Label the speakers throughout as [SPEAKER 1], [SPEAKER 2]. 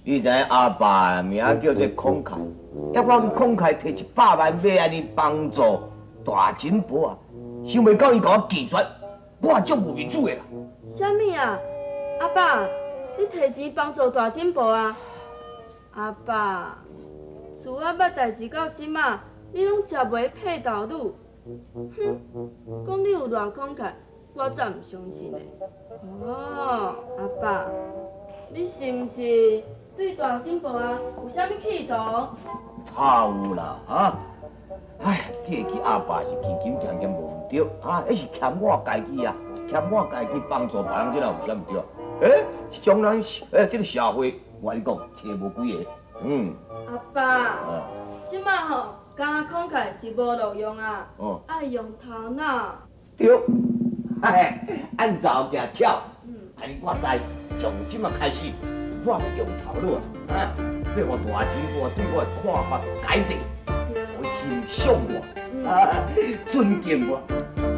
[SPEAKER 1] 你知影阿爸名叫做慷慨，抑我慷慨提一百萬欲按呢幫助大金婆啊，想袂到伊共我拒絕，我也足無面子的啦。
[SPEAKER 2] 啥物啊？阿爸，你提錢幫助大進步啊？阿爸，自我捌代誌到這馬，你攏食袂屁豆乳。哼，講你有偌慷慨，我才毋相信呢。哦，阿爸，你是毋是對大進步啊有啥物企圖？
[SPEAKER 1] 哪有啦，哈！唉，你會記阿爸是勤勤儉儉無毋對，啊，彼是欠我家己啊，欠我家己幫助別人，這哪有啥毋對啊？欸，這種人，欸，這个社會，我跟你講，揣無幾个，嗯。
[SPEAKER 2] 阿爸，這馬吼，敢若慷慨是無路用啊，愛用頭腦。
[SPEAKER 1] 對，嘿，按照行巧，按呢我知，從這馬開始，我欲用頭腦啊，啊，欲予大金婆對我的看法改變，予欣賞我，啊，尊敬我，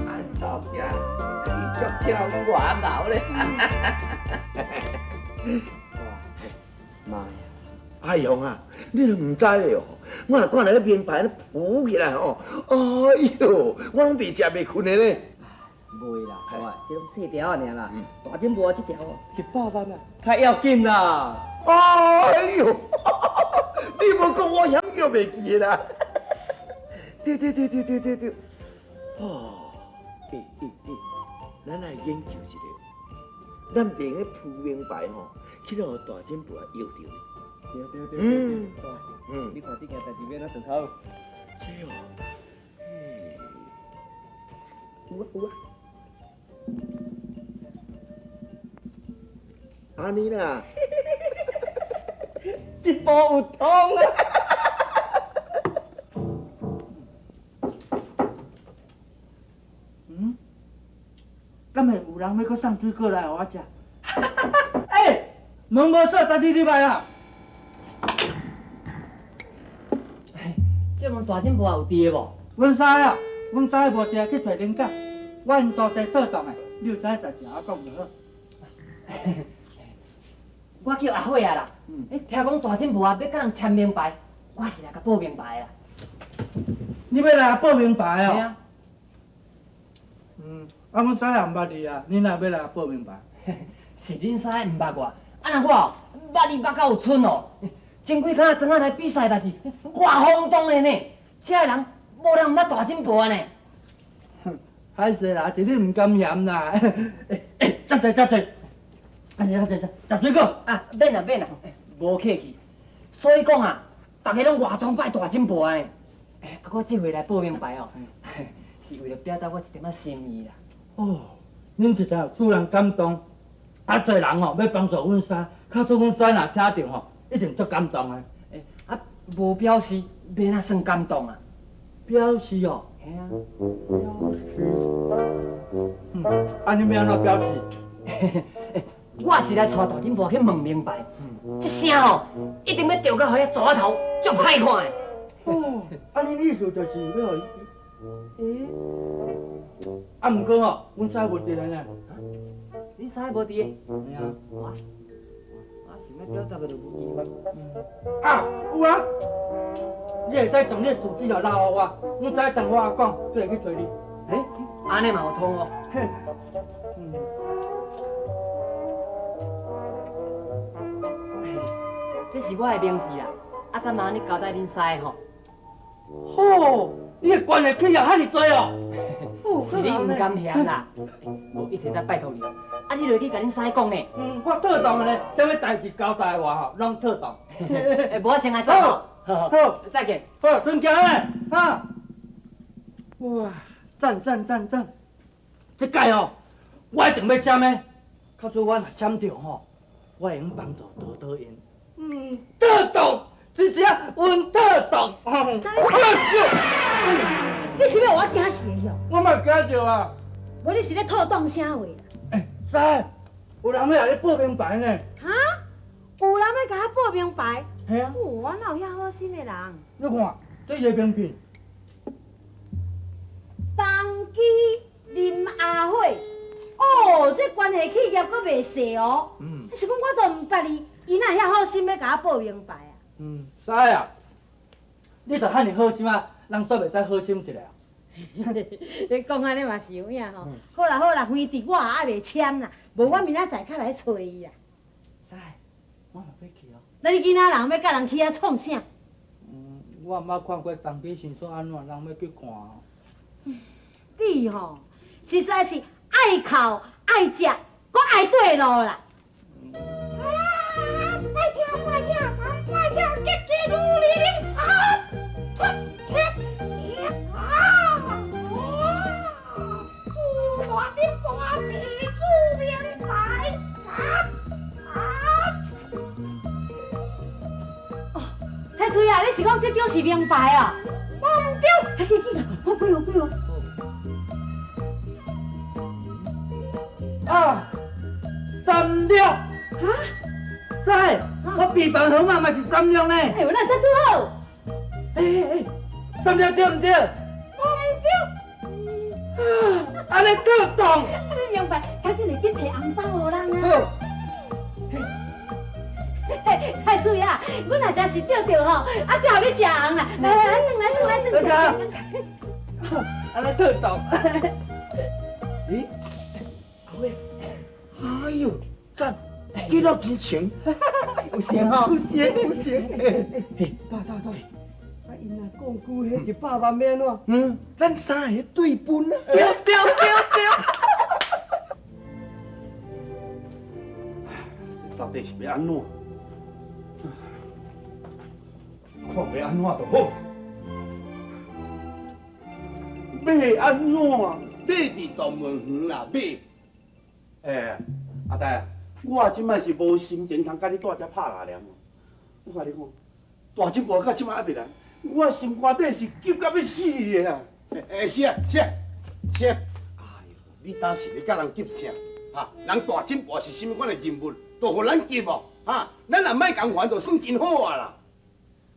[SPEAKER 1] 按照行，你足巧，我𠢕咧。
[SPEAKER 3] 媽呀！阿勇啊，你都毋知咧哦！我若看那個名牌浮起來吼，哎喲，我攏袂食袂睏的咧。
[SPEAKER 4] 袂啦，哇，這攏細條仔爾啦，大進步啊，這條哦，100萬啊，較要緊啦。
[SPEAKER 3] 哎喲，你無講我曉叫袂記啦。對對對對對對對，哦，欸欸欸，咱來研究一下，咱用彼鋪名牌吼，去予大進步啊搖著。
[SPEAKER 4] 對對對對對，你看這件代誌欲按怎做較好？
[SPEAKER 3] 這哦，嗯，有啊有啊，按呢啦，
[SPEAKER 4] 一步有通啊！
[SPEAKER 5] 嗯？敢會有人欲閣送水果來予我食？欸，門無鎖，家己入來啊！
[SPEAKER 4] 這問大進步也有佇的無？
[SPEAKER 5] 阮師啊，阮師無佇，去揣靈感。我𪜶徒弟妥當的，你有啥代誌我講就好。
[SPEAKER 4] 我叫阿火啊啦，欸，聽講大進步啊欲佮人簽名牌，我是來共報名牌的啦。
[SPEAKER 5] 你欲來報名牌哦？
[SPEAKER 4] 嘿啊。
[SPEAKER 5] 嗯，啊，阮師也毋捌你啊，你哪欲來報名牌？
[SPEAKER 4] 是恁師毋捌我，啊若我哦，捌你捌到有賰哦。前幾工庄仔來比賽代誌，偌轟動的呢，遮的人無人毋捌大進步啊呢。
[SPEAKER 5] 哼，歹勢啦，是你毋甘嫌啦。欸欸，坐坐坐坐，啊坐坐坐，食水果。
[SPEAKER 4] 啊，免啦免啦，無客氣。所以講啊，逐家攏偌崇拜大進步啊呢。啊，我這回來報名牌哦，是為了表達我一點仔心意啦。
[SPEAKER 5] 哦，恁實在使人感動，啊，濟人哦欲幫助阮師，假使阮師若聽著吼，一定足感動的。
[SPEAKER 4] 欸，啊，無表示欲按怎算感動啊？
[SPEAKER 5] 表示哦。
[SPEAKER 4] 嘿啊。
[SPEAKER 5] 表示。嗯，啊，你欲按怎表示？
[SPEAKER 4] 欸，我是來帶大進步去問明白，這聲吼一定欲著到予彼蛇仔頭足歹看的。
[SPEAKER 5] 哦，啊，恁意思就是欲予伊，欸，啊，毋過吼，阮師無佇咧呢。
[SPEAKER 4] 你師無佇咧？
[SPEAKER 5] 嘿啊。
[SPEAKER 4] 我。我想欲表達的就無機會。
[SPEAKER 5] 啊，有啊！你會使將你的住址予留予我，阮師當我講，就會去揣你。
[SPEAKER 4] 欸，按呢嘛有通哦。
[SPEAKER 5] 嘿。嗯。
[SPEAKER 4] 這是我的名字啦，啊，再麻煩你交代恁師吼。
[SPEAKER 5] 吼，你的關係企業遐爾濟哦。
[SPEAKER 4] 是你毋甘嫌啦，無一切再拜託你啦。啊，你落去共恁師講呢？
[SPEAKER 5] 嗯，我妥當的呢，啥物代誌交代我吼，攏妥當。
[SPEAKER 4] 欸，無我先來走吼。
[SPEAKER 5] 好，
[SPEAKER 4] 再見。
[SPEAKER 5] 好，尊敬的，哈。哇，讚讚讚讚！這屆哦，我一定欲簽的。假使我若簽著吼，我會用幫助多多𪜶。嗯，妥當，真正穩妥當。
[SPEAKER 6] 你是欲予我驚死的喲？
[SPEAKER 5] 我嘛驚著啊！
[SPEAKER 6] 無你是咧妥當啥話？
[SPEAKER 5] 欸，師，有人欲來你報名牌呢。
[SPEAKER 6] 哈？有人欲共我報名牌？
[SPEAKER 5] 嘿啊。
[SPEAKER 6] 我哪有遐好心的人？
[SPEAKER 5] 你看，這伊的名片。
[SPEAKER 6] 東基林阿火，哦，這關係企業閣袂細哦。嗯。是講我都毋捌伊，伊伊哪會遐好心欲共我報名牌啊？
[SPEAKER 5] 嗯，師啊，你著遐爾好心啊，人煞袂使好心一下啊。
[SPEAKER 6] 你講按呢嘛是有影吼。好啦好啦，反正我也猶未簽啦，無我明仔載較來揣伊啊。
[SPEAKER 5] 師，我嘛欲去哦。
[SPEAKER 6] 那你囡仔人欲佮人去遐創啥？
[SPEAKER 5] 嗯，我毋捌看過童乩神煞按怎，人欲去看。
[SPEAKER 6] 你吼，實在是愛哭愛食，閣愛綴路啦。
[SPEAKER 7] 啊！拜請拜請，參拜請，吉吉如意啊！出天啊！哇！祝大金大地祝明牌，啊啊！
[SPEAKER 6] 哦，太水啊，你是講這張是名牌啊？
[SPEAKER 7] 無毋對。
[SPEAKER 6] 快緊緊啊！好幾號幾號？
[SPEAKER 5] 啊！三六。哈？師，我備辦號碼嘛是三六呢。
[SPEAKER 6] 哎呦，那才拄好。
[SPEAKER 5] 欸欸欸，三六對毋對？
[SPEAKER 7] 無毋對。
[SPEAKER 5] 啊，按呢套動。
[SPEAKER 6] 你明白？趕緊來緊提紅包予人啊！
[SPEAKER 5] 好。
[SPEAKER 6] 嘿，太水啊！阮若真是著著吼，啊，才予你食紅啦！來來來，轉來轉來轉。
[SPEAKER 5] 多謝。按呢套動。
[SPEAKER 3] 咦？阿偉，哎喲，讚！記錄真清，
[SPEAKER 4] 有錢吼，
[SPEAKER 3] 有錢有錢。嘿，
[SPEAKER 5] 對對對，啊，𪜶若講句彼一百萬欲按怎？
[SPEAKER 3] 嗯，咱三个對分啊。
[SPEAKER 5] 對對對對。
[SPEAKER 8] 這到底是欲按怎？看欲按怎就好。欲按怎？
[SPEAKER 1] 買佇動物園啦，買。
[SPEAKER 8] 欸，阿呆。我這擺是無心情通佮你蹛遮拍拉連。我共你講，大金婆到這擺猶未來，我心肝底是急甲欲死的啦！
[SPEAKER 1] 欸，是啊，是啊，是啊。哎喲，你當時咧佮人急啥？哈，人大金婆是啥物款的人物，都予咱急哦。哈，咱若莫共煩，就算真好啊啦。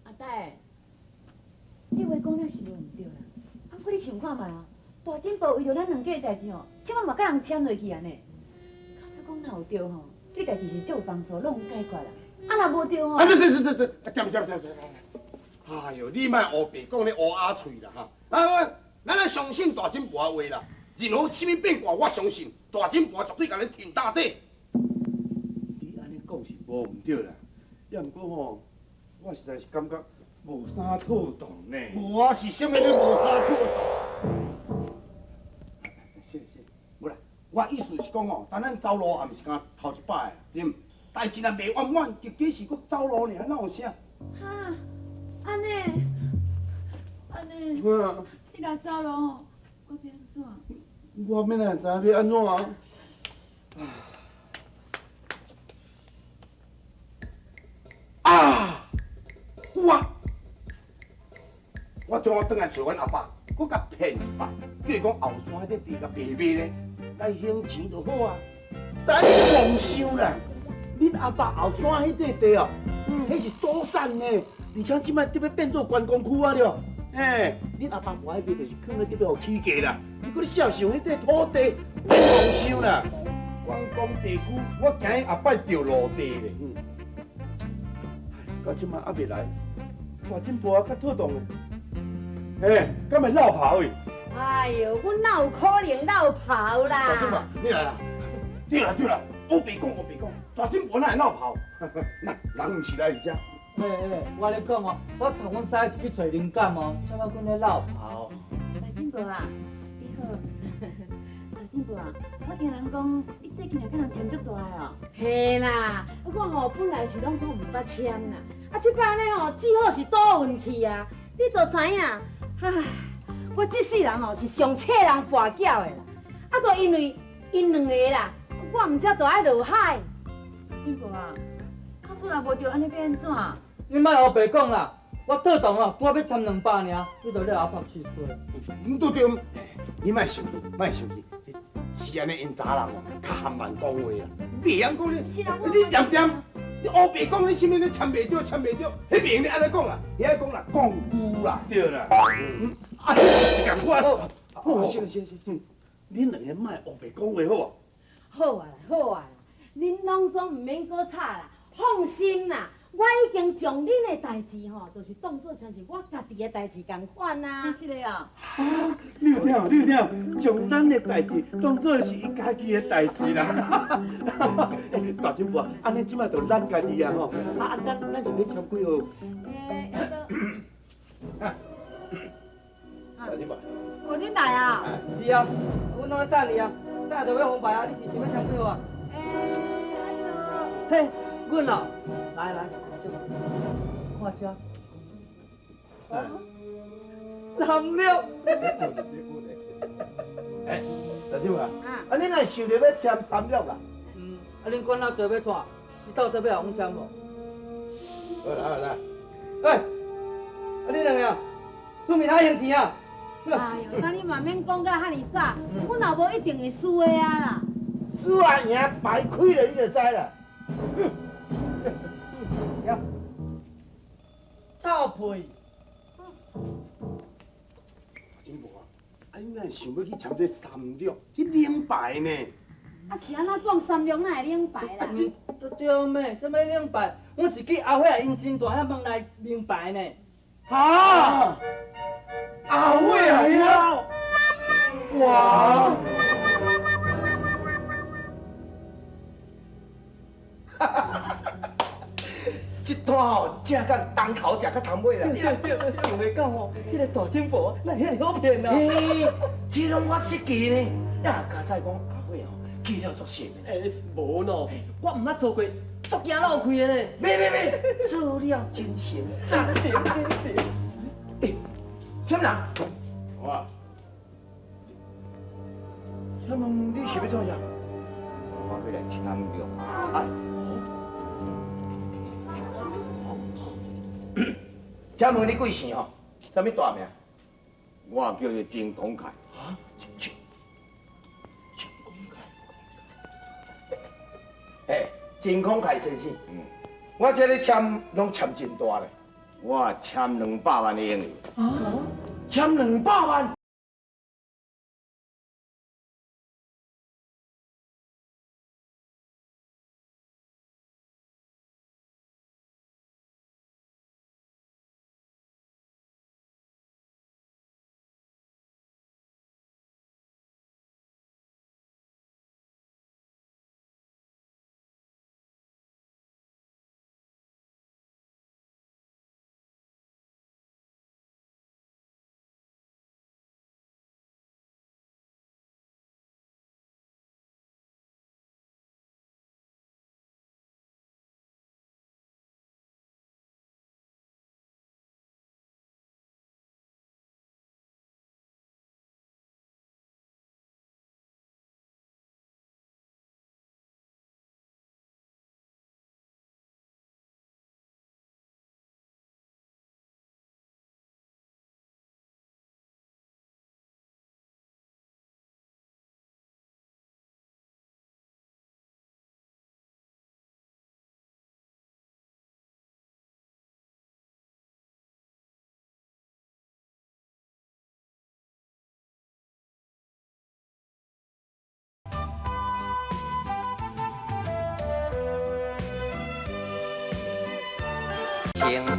[SPEAKER 9] 阿呆，你話講了是無毋對啦。啊，毋過你想看覓啊？大金婆為著咱兩家的代誌吼，這擺嘛佮人簽落去啊呢。假使講若有對吼，對代誌是足有幫助，攏有解決啦。啊，若無對吼？
[SPEAKER 1] 啊對對對對對，停停停停！哎喲，你莫烏白講咧烏鴉喙啦哈！啊，咱愛相信大金婆的話啦。任何啥物變卦，我相信大金婆絕對共咱挺大底。
[SPEAKER 8] 你按呢講是無毋對啦，也毋過吼，我實在是感覺無啥妥當呢。
[SPEAKER 1] 無啊，是啥物咧無啥妥當？是是，無啦，我意思是講吼，當咱走路也毋是干頭一擺，對毋？代誌若袂圓滿，結果是閣走路爾，哪有啥？
[SPEAKER 9] 哈，按呢，按呢，你若走路吼，我欲按怎？
[SPEAKER 8] 我欲哪會知影欲按怎啊？
[SPEAKER 1] 啊，有啊！我將我轉來揣阮阿爸，閣共騙一擺，叫伊講後山彼塊地共白賣咧，來還錢就好啊。
[SPEAKER 8] 知你妄想啦！恁阿爸後山彼塊地哦，彼是祖產呢，而且這擺得欲變做觀光區啊了。欸，恁阿爸無愛賣，就是囥咧得欲予起價啦。你閣咧痟想彼塊土地，免妄想啦。
[SPEAKER 1] 觀光地區，我驚伊後擺著落地咧。
[SPEAKER 8] 到這擺猶未來，大金婆較妥當的。欸，敢會落跑去？
[SPEAKER 6] 哎喲，阮哪有可能落跑啦？
[SPEAKER 1] 大金婆，你來啦！對啦對啦，烏白講烏白講，大金婆哪會落跑？那人毋是來佇遮。
[SPEAKER 5] 欸欸，我咧講哦，我帶阮師一去揣靈感哦，啥物阮咧落跑？
[SPEAKER 9] 大金婆啊，你好。大金婆啊，我聽人講，你最近也佮人簽足大的哦。
[SPEAKER 6] 嘿啦，我吼本來是攏總毋捌簽啦，啊，這擺呢吼，只好是賭運氣啊。你都知影，唉，我這世人吼是上切人跋筊的啦，啊，都因為𪜶兩個啦，我毋才就愛落海。
[SPEAKER 9] 金婆啊，假使若無著，按呢欲按怎？
[SPEAKER 5] 你莫烏白講啦，我套動哦，拄仔欲簽200爾，你就了後拍試衰。
[SPEAKER 1] 毋對對，你莫生氣，莫生氣，是按呢，𪜶查人哦，較含慢講話啦，袂曉講你，你恬恬，你烏白講你啥物咧簽袂著，簽袂著，彼袂用你按呢講啦，遐講啦，講句啦，
[SPEAKER 8] 對啦，啊，是仝款。
[SPEAKER 1] 哦，是是是，
[SPEAKER 8] 恁兩个莫烏白講話好無？
[SPEAKER 6] 好啊啦，好啊啦，恁攏總毋免閣吵啦。放心啦，我已經將恁的代誌吼，就是當做像是我家己的代誌仝款啊。
[SPEAKER 9] 真實的啊！
[SPEAKER 8] 你有聽？你有聽？將咱的代誌當做是伊家己的代誌啦。大長婆，按呢這擺就咱家己啊吼。啊，咱是欲簽幾號？
[SPEAKER 5] 大長婆。
[SPEAKER 2] 哦，恁來啊？
[SPEAKER 5] 是啊，阮攏咧等你啊，等下就欲封牌啊，你是想欲簽幾號啊？嘿，阮哦，來來，看這，三粒。
[SPEAKER 3] 哎，大長啊，啊你若想著欲簽三粒啦？
[SPEAKER 5] 嗯，啊恁管那濟欲創？你到底欲予阮簽無？
[SPEAKER 3] 好啦好啦。
[SPEAKER 5] 喂，啊恁兩个出面還還錢啊？
[SPEAKER 6] 哎呦，那你嘛免講甲遐爾早，阮若無一定會輸的啊啦。
[SPEAKER 3] 輸啊贏牌開了你就知啦。
[SPEAKER 5] 呀，臭屁！
[SPEAKER 8] 真无啊！啊，你哪想欲去签這三粒？這冷牌呢？
[SPEAKER 6] 啊是按怎講三粒哪會冷牌啦？
[SPEAKER 5] 這對咩？啥物冷牌？阮是去阿伙因新大遐問來明牌呢。
[SPEAKER 8] 啊！阿伙啊遐！哇！
[SPEAKER 3] 這摊吼，正甲當頭食到頭尾啦。
[SPEAKER 5] 對對對，想袂到吼，彼个大長婆哪會遐爾好騙啊？
[SPEAKER 3] 嘿，這攏我設計呢。啊，加再講阿伙吼，記了足熟的。
[SPEAKER 4] 欸，無喏，我毋捌做過，足驚漏氣的呢。
[SPEAKER 3] 沒沒沒，做了真神，
[SPEAKER 5] 真神真神。
[SPEAKER 3] 欸，啥物人？
[SPEAKER 8] 我。
[SPEAKER 3] 請問你是欲創啥？
[SPEAKER 1] 我欲來簽六合彩。
[SPEAKER 3] 請問你貴姓吼？啥物大名？
[SPEAKER 1] 我叫做曾孔凱。
[SPEAKER 3] 啊？曾孔凱。欸，曾孔凱先生。嗯。我這裡簽攏簽真大咧。
[SPEAKER 1] 我簽200萬的英語。
[SPEAKER 3] 啊？簽200萬？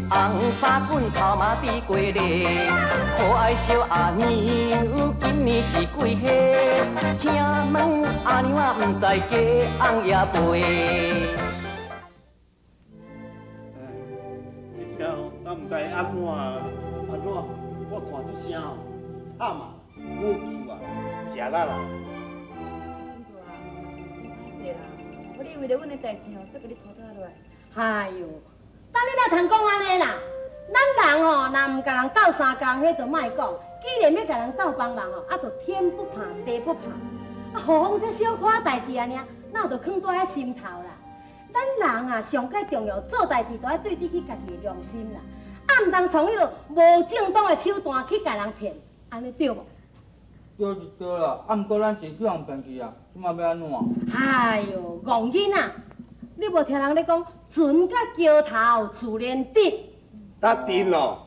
[SPEAKER 10] 穿紅衫裙，頭毛滴過咧，可愛小阿娘，今年是幾歲？請問阿娘啊，毋知雞翁也袂。
[SPEAKER 8] 這聲哦，咱毋知按怎按怎，我看這聲哦，慘啊，無救啊，食力啦。
[SPEAKER 9] 真婆啊，真歹勢啦，我你為著阮的代誌哦，才共你拖拖落來。
[SPEAKER 6] 哎喲，等你哪通講按呢啦？咱人吼，若毋共人鬥相共，彼就莫講；既然欲共人鬥幫忙吼，啊，就天不怕地不怕。啊，何況這小可代誌按呢，哪有著囥佇遐心頭啦？咱人啊，上蓋重要做代誌，都愛對得起家己的良心啦。啊，毋通創彼落無正當的手段去共人騙，按呢對無？
[SPEAKER 5] 對是對啦，啊，毋過咱錢去予人騙去啊，這馬欲按怎？
[SPEAKER 6] 哎喲，戇囡仔！你無聽人咧講，船甲橋頭自然直。
[SPEAKER 8] 得定咯，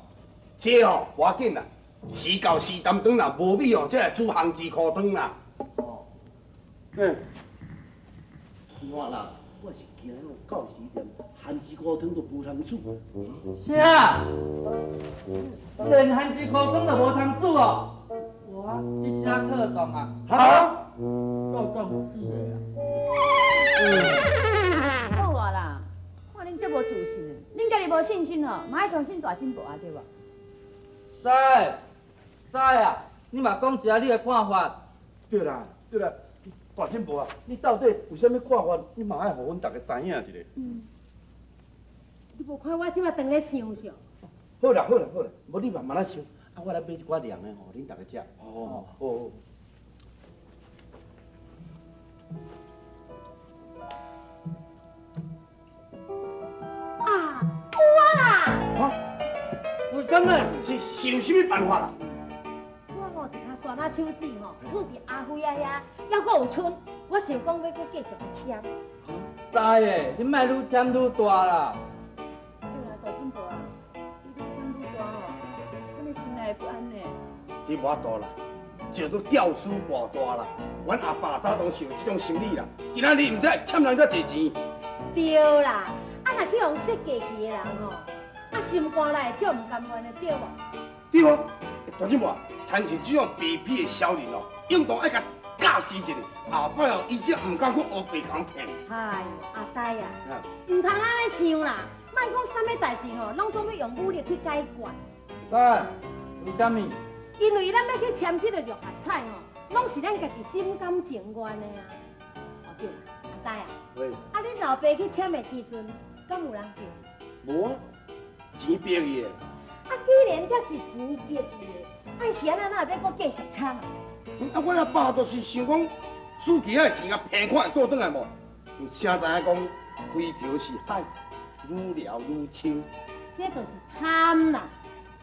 [SPEAKER 8] 這吼無要緊啦，時到時擔當啦，無米哦，才來煮烘雞箍湯啦。
[SPEAKER 5] 哦，嗯，我啦，我是驚迄落到時陣
[SPEAKER 8] 番薯菇汤都無通煮。
[SPEAKER 5] 啥？連番薯菇湯都無通煮哦？哇，這啥套動啊？
[SPEAKER 8] 哈？
[SPEAKER 5] 套動死的啊！
[SPEAKER 9] 好啊啦，看恁這無自信的，恁家己無信心哦，嘛愛相信大進步啊，對無？
[SPEAKER 5] 師，師啊，你嘛講一下你的看法。
[SPEAKER 8] 對啦，對啦，大進步啊，你到底有啥物看法？你嘛愛予阮逐家知影一下。
[SPEAKER 6] 嗯。你無看我這馬當咧想想。
[SPEAKER 8] 好啦好啦好啦，無你慢慢仔想，啊，我來買一寡涼的予恁逐家食。哦哦。
[SPEAKER 6] 啊，有啊啦！
[SPEAKER 8] 哈？
[SPEAKER 5] 為啥物？
[SPEAKER 8] 是是有啥物辦法啦？
[SPEAKER 6] 我吼一跤蒜仔手指吼，放佇阿輝仔遐，猶閣有剩，我想講欲閣繼續來簽。
[SPEAKER 5] 師的，你莫愈簽愈大啦。
[SPEAKER 9] 對啦，大進步啊，你愈簽愈大吼，阮的心內會不安呢。
[SPEAKER 1] 這無法度啦，叫做教師跋大啦。阮阿爸早當想這種心理啦，今仔日毋知會欠人遮濟錢。
[SPEAKER 6] 對啦，啊若去予設計去的人吼，啊心肝內會足毋甘願的，對無？
[SPEAKER 1] 對啊，大進步啊，親像這種白皮的小人哦，應當愛共教示一下，後擺哦，伊才毋敢閣烏白共騙。
[SPEAKER 6] 哎，阿呆啊，毋通按呢想啦，莫講啥物代誌吼，攏總欲用武力去解決。
[SPEAKER 5] 哎，為啥物？
[SPEAKER 6] 因為咱欲去簽這个六合彩吼，攏是咱家己心甘情願的啊。哦對啦，阿呆啊，啊恁老爸去簽的時陣，敢有人叫？
[SPEAKER 1] 無啊，錢白去的。
[SPEAKER 6] 啊，既然這是錢白去的，啊是按怎哪會欲閣繼續簽啊？
[SPEAKER 1] 啊，阮阿爸就是想講，輸去仔的錢共騙看會倒轉來無？誰知影講，回頭是岸，愈聊愈深。
[SPEAKER 6] 這就是貪啦！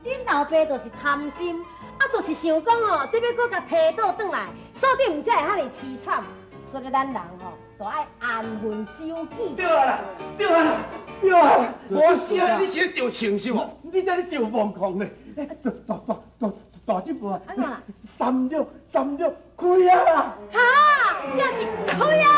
[SPEAKER 6] 恁老爸就是貪心，啊，就是想講吼，得欲閣共提倒轉來，所以毋才會遐爾悽慘。所以咱人吼，都愛安分守己。
[SPEAKER 8] 對啊啦，對啊啦，對啊！
[SPEAKER 1] 我是你是咧著穿是無？
[SPEAKER 8] 你這咧著妄狂咧！大大大大大進步啊！
[SPEAKER 6] 按怎啦？
[SPEAKER 8] 三六三六開啊啦！
[SPEAKER 6] 哈，這是開啊！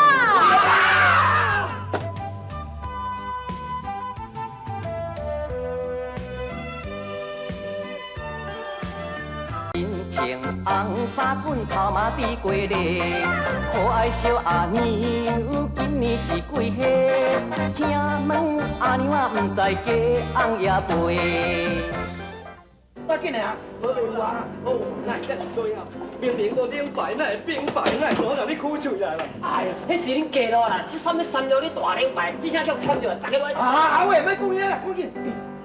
[SPEAKER 10] 穿紅衫棍頭嘛滴過咧，可愛小阿娘今年是幾歲？請問阿娘啊，毋知嫁翁也未？
[SPEAKER 8] 我緊來啊！無有啊！
[SPEAKER 5] 哦，哪會遮爾衰啊？明明都冷牌，哪會冰牌？哪會無讓你苦喙啊啦？
[SPEAKER 4] 哎呀，彼是恁家路啦，這啥物三六你大冷牌，這聲叫簽著，逐家攏。
[SPEAKER 8] 啊阿偉，莫講遐啦，趕緊！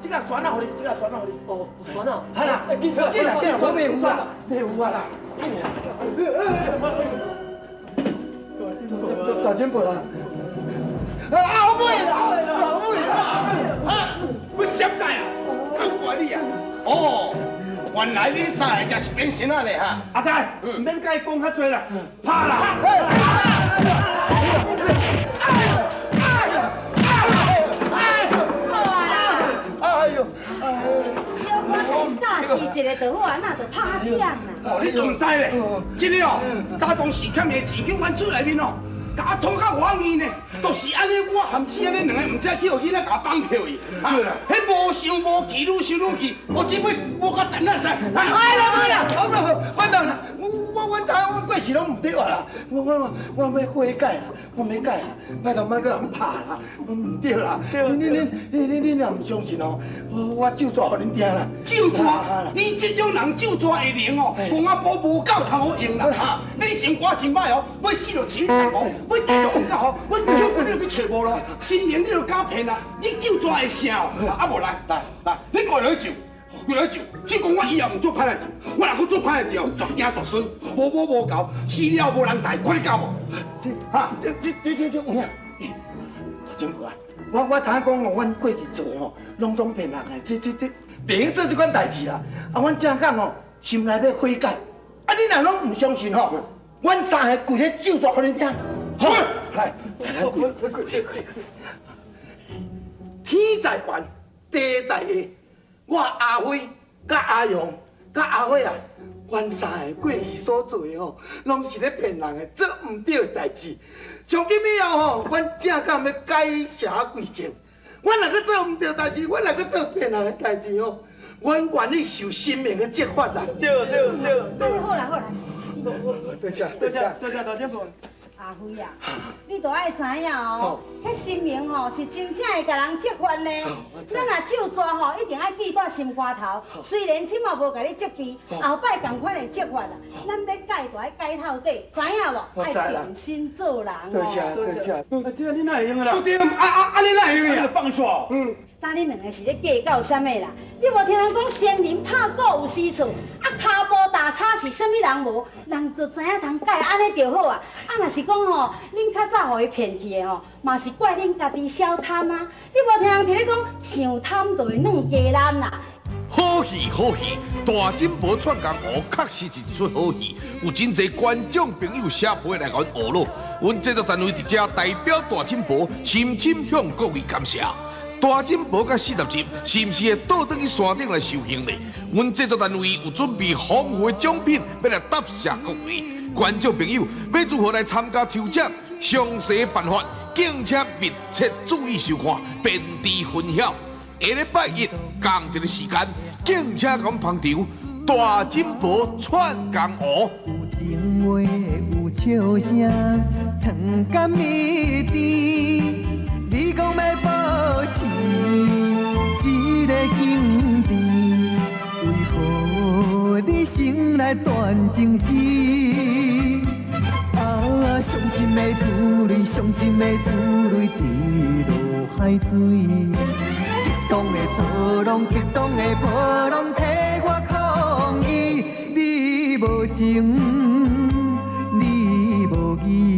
[SPEAKER 8] 這個蒜仔予你，這個蒜仔予你。
[SPEAKER 4] 哦，蒜仔。
[SPEAKER 8] 係啦，緊啦，緊啦，我袂有啊，袂有啊啦，緊啦。大進步啦！後尾啦，後尾啦！
[SPEAKER 1] 啊，我閃開啊！搞怪你啊！哦，原來恁三个才是變心仔咧哈！
[SPEAKER 8] 阿呆，毋免共伊講較濟啦，拍啦！哎呦！
[SPEAKER 6] 小可教示一下就好啊，哪就拍忝啦？
[SPEAKER 1] 哦，你都毋知咧，這个哦，早當時欠的錢去阮厝內面哦，共我討較偌硬呢，就是按呢，我含死按呢兩个，毋知去予囡仔共我綁票去。
[SPEAKER 8] 對啦，
[SPEAKER 1] 彼無想無忌，愈想愈氣，我這尾無較殘忍噻。
[SPEAKER 3] 哎啦哎啦，好啦，反正啦，我知影我過去攏毋對啊啦，我欲悔改啦，我欲改啦，莫閣莫閣予人拍啦，毋對啦。恁若毋相信哦，我咒詛予恁聽啦。
[SPEAKER 1] 咒詛？你這種人咒詛會靈哦，戇仔寶無夠通好用啦哈！你心肝真歹哦，欲死就錢十五，欲大都毋敢予，欲口你就去揣無路，神明你就敢騙啦！你咒詛會成哦？啊無來來來，你過來咒。過來咒，只講我以後毋做歹代誌，我若閣做歹代誌哦，絕子絕孫，無母無猴，死了無人代，看你敢無？
[SPEAKER 3] 這哈，這這這這這有影？大進步啊！我知影講哦，阮過去做的吼，攏總騙人的，這這這袂用做這款代誌啦。啊，阮正講哦，心內欲悔改。啊，恁若攏毋相信吼，阮三个跪咧咒詛予恁聽。好，來，來，跪跪跪跪。天在懸，地在下。我阿輝、佮阿勇、佮阿輝啊，阮三个過去所做的吼，攏是咧騙人的，做毋對的代誌。從今以後吼，阮正港欲改邪歸正，
[SPEAKER 8] 我若閣做毋對代誌，我若閣做騙人的代誌哦，我願意受神明的責罰啦。
[SPEAKER 5] 對對對。
[SPEAKER 6] 按呢好啦好啦。
[SPEAKER 8] 多謝多謝
[SPEAKER 5] 多謝大姐夫。
[SPEAKER 6] 阿輝啊，你都愛知影哦，彼神明吼是真正會共人責罰呢。咱若咒逝吼，一定愛記在心肝頭。雖然這馬無共你責備，後擺仝款會責罰啦。咱欲改就愛改透底，知影無？愛重新做人
[SPEAKER 8] 多謝多謝。
[SPEAKER 5] 啊，這你哪會用的啦？
[SPEAKER 8] 對啊啊啊！你哪會用的？
[SPEAKER 5] 放煞。
[SPEAKER 8] 嗯。
[SPEAKER 6] 敢恁兩个是咧計較啥物啦？你無聽人講仙人拍鼓有時數，啊跤步踏差是啥物人無？人就知影通改，按呢就好啊。啊，若是講吼，恁較早予伊騙去的吼，嘛是怪恁家己小貪啊！你無聽人佇咧講，傷貪就會軟雞腩啦。
[SPEAKER 11] 好戲好戲，大珍寶串江湖確實是一齣好戲，有真濟觀眾朋友寫批來共阮呵咾，阮製作單位佇遮代表大珍寶，深深向各位感謝。大珍寶佮40集，是毋是會倒轉去山頂來修行呢？阮製作單位有準備豐富的獎品，欲來答謝各位觀眾朋友。欲如何來參加抽獎？詳細辦法，敬請密切注意收看，便知分曉。下禮拜一仝一个時間，敬請共阮捧場。大珍寶串江湖。
[SPEAKER 10] 有情話，有笑聲，糖甘蜜甜。你講欲保持這个境地，為何你先來斷情絲？啊，傷心的珠淚，傷心的珠淚滴落海水。激動的波浪，激動的波浪，替我抗議。你無情，你無義。